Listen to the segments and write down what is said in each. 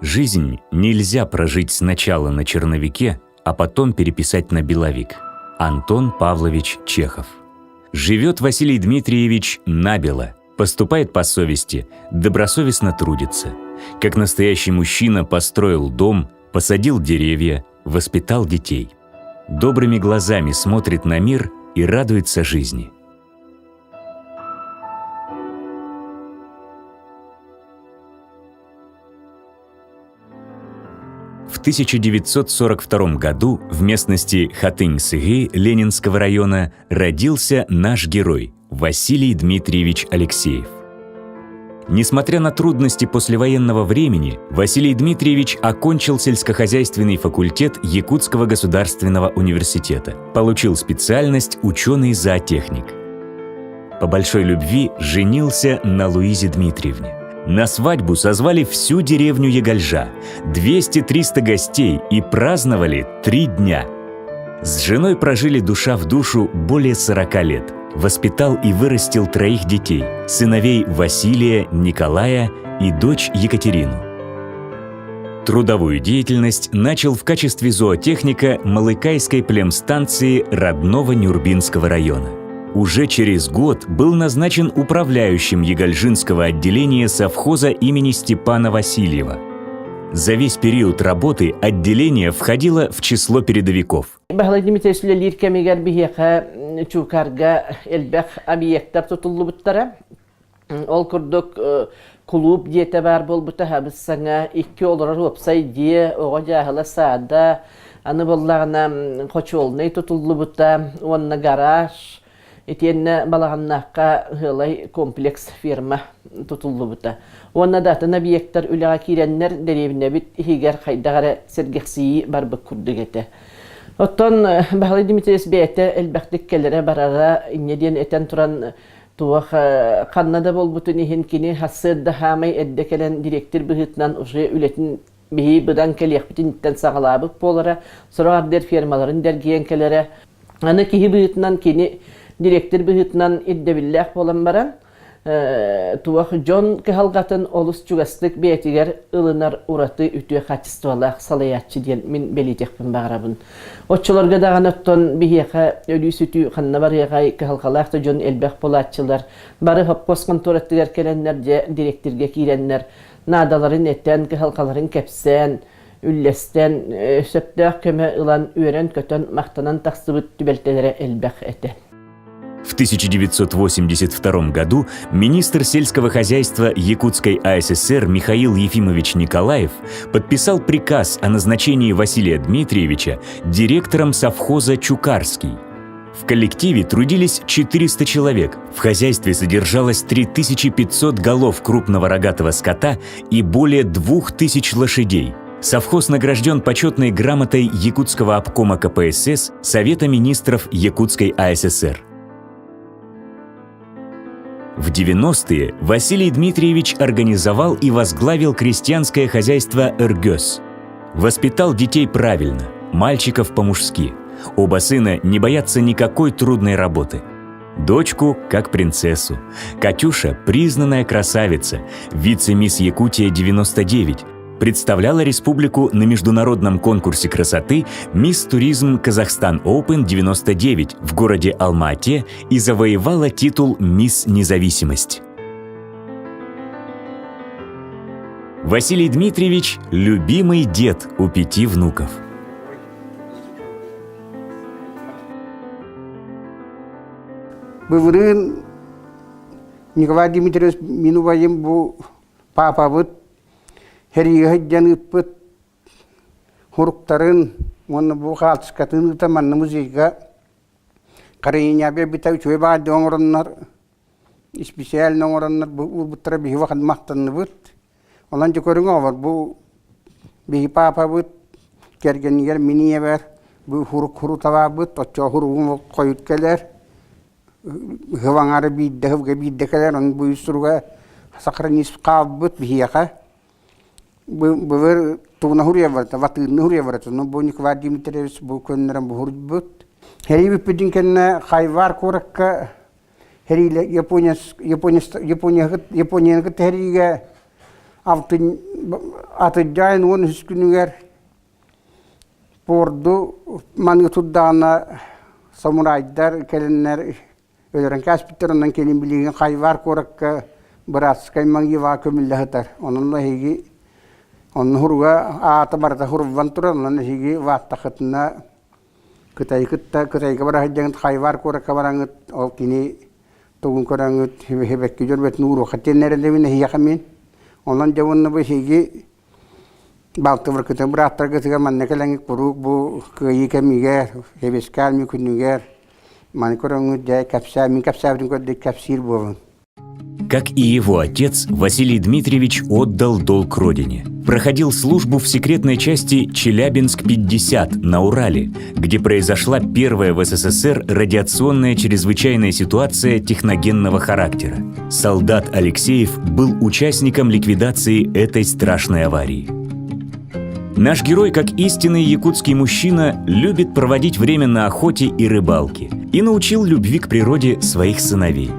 Жизнь нельзя прожить сначала на черновике, а потом переписать на беловик. Антон Павлович Чехов. Живет Василий Дмитриевич набело, поступает по совести, добросовестно трудится. Как настоящий мужчина построил дом, посадил деревья, воспитал детей. Добрыми глазами смотрит на мир и радуется жизни – В 1942 году в местности Хатынь-Сыгы Ленинского района родился наш герой Василий Дмитриевич Алексеев. Несмотря на трудности послевоенного времени, Василий Дмитриевич окончил сельскохозяйственный факультет Якутского государственного университета, получил специальность ученый-зоотехник. По большой любви женился на Луизе Дмитриевне. На свадьбу созвали всю деревню Егольжа, 200-300 гостей и праздновали три дня. С женой прожили душа в душу более 40 лет. Воспитал и вырастил троих детей – сыновей Василия, Николая и дочь Екатерину. Трудовую деятельность начал в качестве зоотехника Малыкайской племстанции родного Нюрбинского района. Уже через год был назначен управляющим Егольжинского отделения совхоза имени Степана Васильева. За весь период работы отделение входило в число передовиков. Баһылай Дмитриевич үлэлиир кэмигэр биһиэхэ Чуукарга элбэх объектар тутуллубуттара. Ол курдук кулууп дьиэтэ баар буолбута хабыс-саҥа, икки олорор уопсай дьиэ, оҕо дьааһыла саада, аны буоллаҕына хочуолунай тутуллубута уонна гараж, итиэннэ Балаҕаннаахха ыалай комплекс ферма тутуллубута. Уонна да атын объектар үлэҕэ киирэннэр дэриэбинэбит иһигэр хайдах эрэ сэргэхсийии барбыт курдук этэ. Оттон Баһылай Дмитриевич бэйэтэ элбэхтик кэлэрэ-барара инньэ диэн этэн туран туох ханна да буолбутун иһин кини сарсыарда хаамай эрдэ кэлэн дириэктир быһыытынан уже үлэтин биһи быдан кэлиэхпититтэн саҕалаабыт буолара, сорох ардыгар фермаларын дэргийэн кэлэрэ. Аны киһи быһыытынан кини дириэктир быһыытынан ирдэбиллээх буолан баран, туох дьон кыһалҕатын олус чугастык бэйэтигэр ылынар ураты үтүө хаачыстыбалаах салайааччы диэн мин бэлиэтиэхпин баҕарабын. Оччолорго даҕаны оттон биһиэхэ өлүү-сүтүү ханна барыаҕай, кыһалҕалаах да дьон элбэх буолааччылар. Бары хоппуос хонтуоратыгар кэлэннэр дьэ дириэктиргэ киирэннэр наадаларын этэн, кыһалҕаларын кэпсээн, үллэстэн, сөптөөх көмө ылан үөрэн-көтөн, махтанан тахсыбыт түбэлтэлэрэ элбэх этэ. В 1982 году министр сельского хозяйства Якутской АССР Михаил Ефимович Николаев подписал приказ о назначении Василия Дмитриевича директором совхоза «Чукарский». В коллективе трудились 400 человек, в хозяйстве содержалось 3500 голов крупного рогатого скота и более 2000 лошадей. Совхоз награжден почетной грамотой Якутского обкома КПСС Совета министров Якутской АССР. В 90-е Василий Дмитриевич организовал и возглавил крестьянское хозяйство «Эргёс». Воспитал детей правильно, мальчиков по-мужски. Оба сына не боятся никакой трудной работы. Дочку как принцессу. Катюша – признанная красавица, вице-мисс Якутия 99, представляла республику на международном конкурсе красоты «Мисс Туризм Казахстан Open 99» в городе Алма-Ате и завоевала титул «Мисс Независимость». Василий Дмитриевич – любимый дед у пяти внуков. Былырыын Николай Дмитриевич мин убайым бу паапабыт Сэриигэ сылдьан ыыппыт суруктарын уонна бу хаартыскатын ыыта манна музейга Кариня биэрбитэ үчүгэй баҕайы оҥороннор исписээлинэ оҥороннор бу уурбуттара биһиги улахан махтанныбыт. Онон дьэ көрүҥ оҕолор бу биһиги паапабыт кэргэнигэр мин ийэбэр бу сурук суруталаабыт оччоҕо суругум хойут кэлэр Ыһыл аҥаара биирдэ ыһылга биирдэ кэлэр, ону бу үс суруга сохранить хаалбыт биһиэхэ. Былыр тугуна суруйа ватыынны суруйа барыта. Ну бу Николай Дмитриевич бу көннөрөн бу суруйбут. Сэрии бүппүтүн кэннэ Хайвар куоракка сэриилэ Япония Япония Японияны кытта сэриигэ. Алтын атырдьаайын 13 күнүгэр пуорду маныы турдаҕына самурайдар кэлэннэр өлөрөн кээспиттэр онон кэлин билигин Хайвар куоракка братскай могила көмүллэ сытар. Онон эһиги онно хуруга аата барыта хуруллан турар, онон эһиги вааттахытына Кытайы кытта Кытайга бара сылдьаҥыт Хайвар куоракка бараҥыт ол кини тугун көрөҥүт хибэкки дьөрбөтүн ууруохха диэн эрэлэбин эһиэхэ мин. Онон дьэ уонна бу эһиги балтыбаркытын бырааттаргытыгар манна кэлэҥҥит куруук бу кыайыы кэмигэр сэбиэскэй армия күнүгэр маны көрөҥҥүт дьэ кэпсээ мин кэпсээбитин көрдө кэпсиир буолун. Как и его отец, Василий Дмитриевич отдал долг родине. Проходил службу в секретной части Челябинск-50 на Урале, где произошла первая в СССР радиационная чрезвычайная ситуация техногенного характера. Солдат Алексеев был участником ликвидации этой страшной аварии. Наш герой, как истинный якутский мужчина, любит проводить время на охоте и рыбалке и научил любви к природе своих сыновей.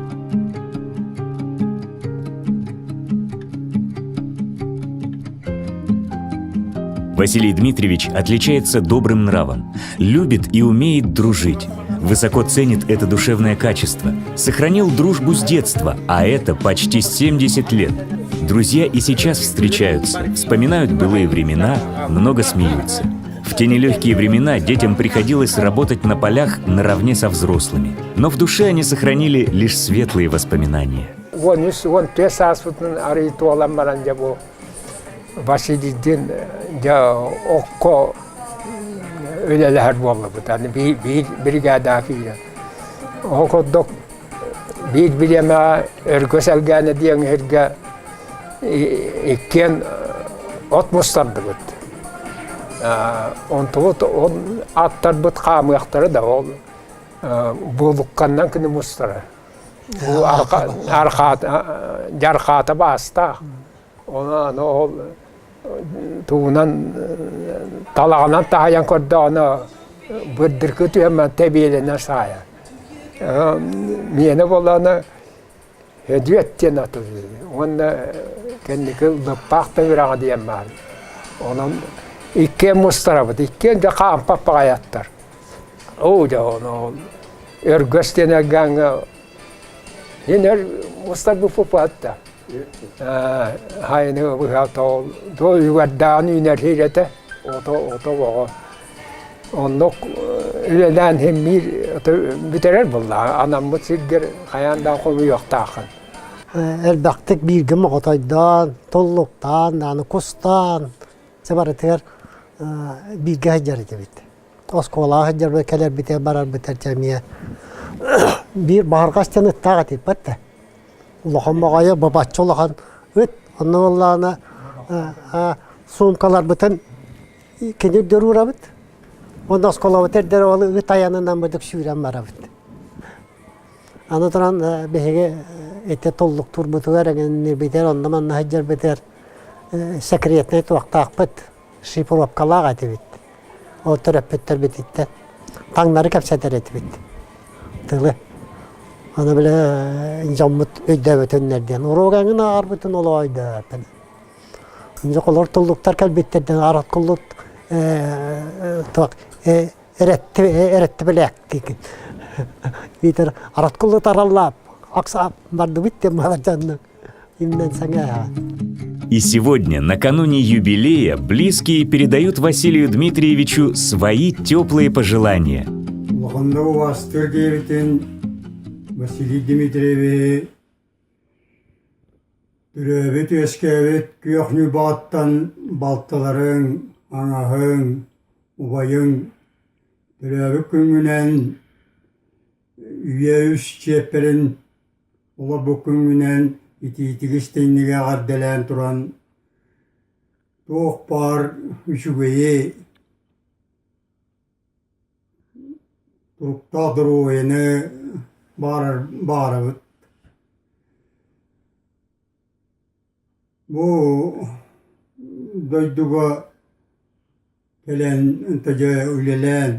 Василий Дмитриевич отличается добрым нравом, любит и умеет дружить, высоко ценит это душевное качество, сохранил дружбу с детства, а это почти 70 лет. Друзья и сейчас встречаются, вспоминают былые времена, много смеются. В те нелегкие времена детям приходилось работать на полях наравне со взрослыми. Но в душе они сохранили лишь светлые воспоминания. 13 14 сааспытын арый туолан баран дьэ бу Василийдиин дьэ окко үлэлэһэр буоллубут. Аны биир бригадаҕа киирэн. Ол курдук биир бириэмэҕэ Өргөс Элгээнэ диэн иһиргэ иккиэн от мустардыбыт. Онтубут ол аттарбыт хаамыахтара да ол буолукканнан күнү мустара. Бу архаата дьархаата баастаах. Онон ол тугунан талаҕынан таһайан көрдөҕүнэ бырдыркы түһэн тэбиэлэнэ саайар. Миэнэ буоллаҕына Өдүөт диэн аты уонна кэнники Лыппаах да үрэҕэ диэн баар. Онон иккиэн мустарабыт, иккиэн да хаампат баҕайы аттар. Оо дьэ ону Өргөс диэн эргээҥҥэ мин өр мустарбыппыт да. Хайыны быһа тоол туо үгэрдээҕин үүнэр сир этэ, ото ото оҕо. Оннук үлэлээн иһин биир бүтэрэр буоллаҕа, анаммыт сиргэр хайаан да хомуйуохтааххын. Элбэхтик бииргэ моҕотойдоон, туллуктаан, даҕаны кустаан, дьэ барытыгар бииргэ сылдьар этибит. Оскуолаҕа сылдьарбыт, кэлэрбитигэр барарбытыгар дьэ эмиэ биир баһырҕас диэн ыттаах этиппэт да. Улахан баҕайы, бабачча улахан ыт. Онно буоллаҕына суумкаларбытын Кини үрдүгэр уурабыт. Уонна оскуолабыт эрдэр ол ыт айанынан быдык сүүрэн барабыт. Аны туран биһиги ити туллуктуурбутугар эҥиннирбитигэр онно-манна сылдьарбытыгар секретнэй туохтаахпыт, шифровкалаах этибит. Ол төрөппүттэрбититтэн таҥнары кэпсэтэр этибит тылы. Аны били дьоммут өйдөөбөтүннэр диэн уруок эҥин ааҕарбытын олоо өйдөөбөппүн. Дьоколор туллуктар кэлбиттэрдэн арат куллут туох эрэттибэлээктик Биитэр арат куллут араллаап аксаап бардыбыт диэн маладьанны имнэн саҥа И сегодня, накануне юбилея, близкие передают Василию Дмитриевичу свои теплые пожелания. Улаханна убаастыыр диэбитин Василий Дмитриевиһи Төрөөбүт-үөскээбит күөх ньуйбаҕыттан балтыларыҥ, аҥаһыҥ, убайыҥ төрөөбүт күҥҥүнэн үйэ үс чиэппэрин олорбут күҥҥүнэн итиитик истиҥник эҕэрдэлээн туран туох баар үчүгэйи Туруктаах доруобуйаны баҕарар баҕарабыт. Бу дойдуга кэлэн дьэ үлэлээн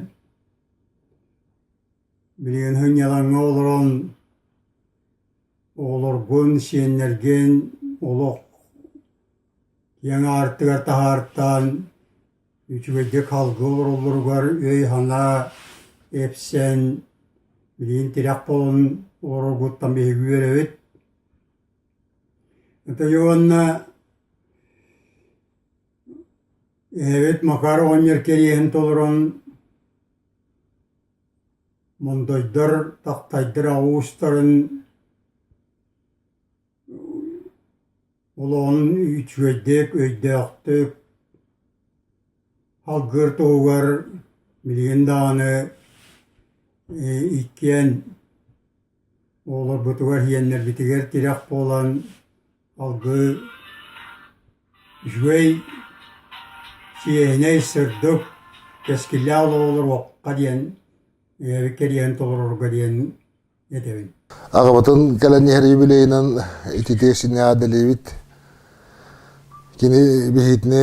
билигин сынньалаҥҥа олорон оҕолоргун, сиэннэргин олох. киэҥ аартыгар таһаартаан үчүгэйдик салгыы олороллоругар өй-санаа эпсэн билигин тирэх буолан олороргуттан биһиги үөрэбит. Уонна эһэбит Макар оҕонньор кэриэһин толорон Мондойдор, Тахтайдар аҕа уустарын олоҕун үчүгэйдик, өйдөөхтүк алгыыр туһугар билигин даҕаны иккиэн оҕолорбутугар, сиэннэрбитигэр тирэх буолан алгыы үчүгэй, чиэһинэй, сырдык, кэскиллээх олоҕу олоруохха диэн ийэбит кэриэһин толорорго диэн этэбин. Аҕабытын кэлэн иһэр юбилейынан ититиэ синньаадалиибит. Кини биһитини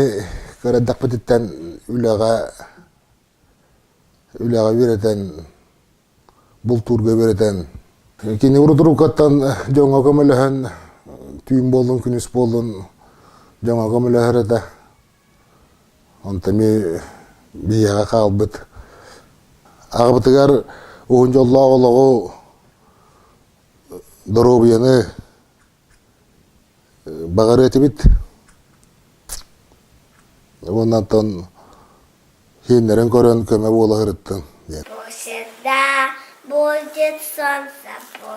кырадахпытыттан үлэҕэ үлэҕэ үөрэтэн, бултуурга үөрэтэн, кини урутурукаттан дьоҥҥо көмөлөһөн, түүн буоллун, күнүс буоллун дьоҥҥо көмөлөһөр этэ. Онтон эмиэ биһиэхэ хаалбыт аҕабытыгар уһун дьоллоох олоҕу, доруобуйаны баҕарыа этибит. Уонна оттон сиэннэрин көрөн көмө буола сырыттын диэн. Всегда будет солнце,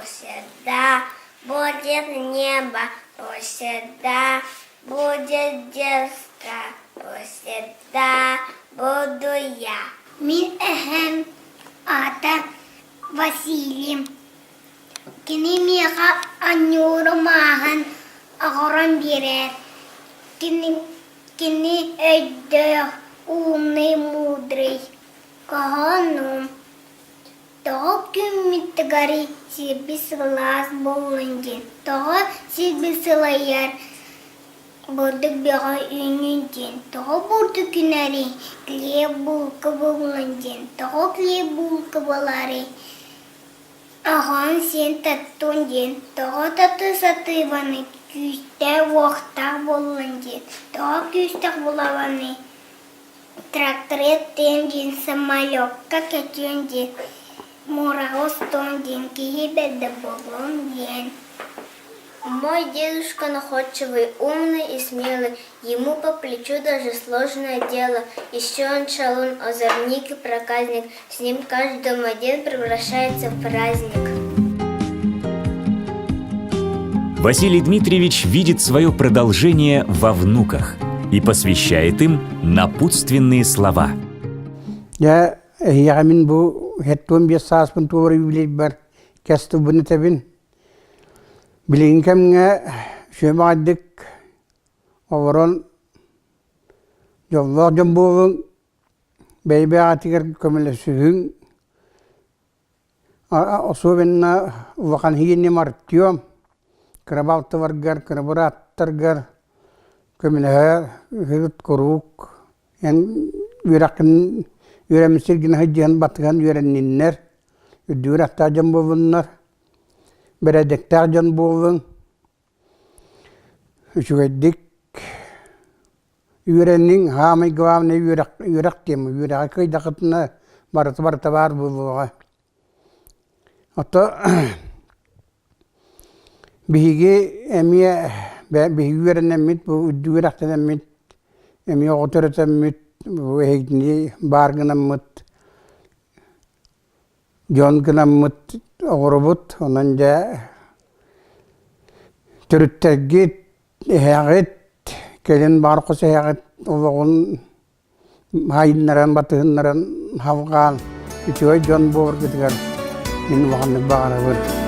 всегда будет небо, всегда будет детство, всегда буду я. Мин эһэм аата Василий. Кини миэхэ анньуурум ааһан оҕорон биэрэр. Кини, кини өйдөөх, умный, мудрый. Хоһоонум Тоҕо күммүтүгэр силби сылаас буоллун диэн, тоҕо силби сылайар бурдук бөҕө үүннүн диэн, тоҕо бурдук үүнэрий килиэп булка буоллун диэн, тоҕо килиэп булка буоларый Аҕаҥ сиэн таттун диэн, тоҕо татыы сатыыбыный, күүстээх-уохтаах буоллун диэн, тоҕо күүстээх буолабыный, тракторист диэн, самолекка кэтиэн диэн, муораҕа устуом диэн, киһи бэрдэ буолуом диэн. Мой дедушка находчивый, умный и смелый, ему по плечу даже сложное дело. Еще он шалун, озорник и проказник, с ним каждый день превращается в праздник. Василий Дмитриевич видит свое продолжение во внуках и посвящает им напутственные слова. Я эһиэхэ мин бу 75 сааспын туора юбилейбар кэс тылбын этэбин. Билигин кэмҥэ сүөмэҕэйдик олорон дьоллоох дьон буолуҥ, бэйэ-бэйэҕитигэр көмөлөсүһүҥ, особенно улахан иһииним Артем, кыра балтыларгар, кыра бырааттаргар көмөлөһө сырыт куруук. Эн үөрэххин үөрэммит сиргин сылдьыһан батыһан үөрэнниннэр, үрдүгэр аттаах дьон буоллуннар. Бэрээдэктээх дьон буоллун, үчүгэйдик үөрэниҥ, саамай главное үөрэх үөрэх диэн үөрэҕи кыайдаххытына барыта барыта баар буолуоҕа. Ото биһиги эмиэ биһиги үөрэнэммит, бу үрдүк үөрэхтэнэммит, эмиэ оҕо төрөтөммүт, бу эһигини баар гынаммыт Дьон гынаммыт оҕоробут, онон дьэ төрүттэргит, эһэҕит, кэлин баар хос эһэҕит олоҕун хайыннаран, батыһыннаран халҕаан үчүгэй дьон буоларгытыгар мин улаханнык баҕарабын.